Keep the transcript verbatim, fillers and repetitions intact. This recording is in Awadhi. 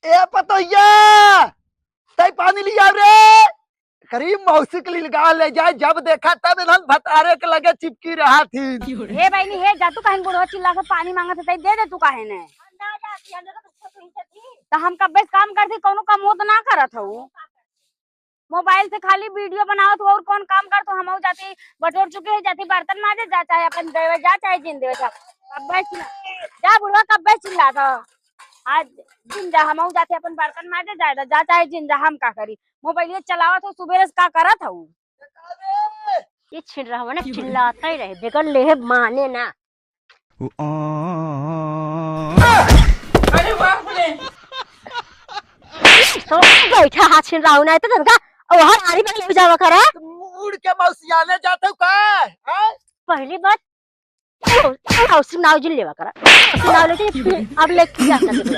ए पतोहिया, तई पानी लिया रे। करीब मौसी के लिलगा ले जाए, जब देखा तब इन्हन भतारे के लगे चिपकी रहा थी। हे बहनी, हे जा तू काहे बुढ़वा चिल्ला के पानी मांगत है, तई दे दे तू काहे ने? त हम कब्बे से काम करती, कौनो काम होत ना करत हऊ। मोबाइल से खाली वीडियो बनावत हो और कौन काम करत हो? हमहू जाती बटोर चुके हैं, जाती बर्तन माजे, जा चाहे अपन देवे जा, चाहे जिन देवे जा। कब्बे चिल्ला, जा बुढ़वा, कब्बे चिल्ला था। आज जिन जा, हमहू जाती अपन बर्तन माजे, जा, जा चाहे जिन जा, हम का करी? मोबाइल चलावत हो, सुबेरे से का करत हऊ? ये छिन रहा ना, चिल्लाता ही रहे, बेगर लेहे माने ना। अरे बाप रे। तो बैठा हाथ छिन रहा ना, तो तनका वहाँ आरी में ले जावा करा। मुड़ के मौसियाने जात हो का? हैं? पहली बात, मौसी नाव जिन लेवा करा। मौसी नाव लेके फिर अब लेके जा सकते।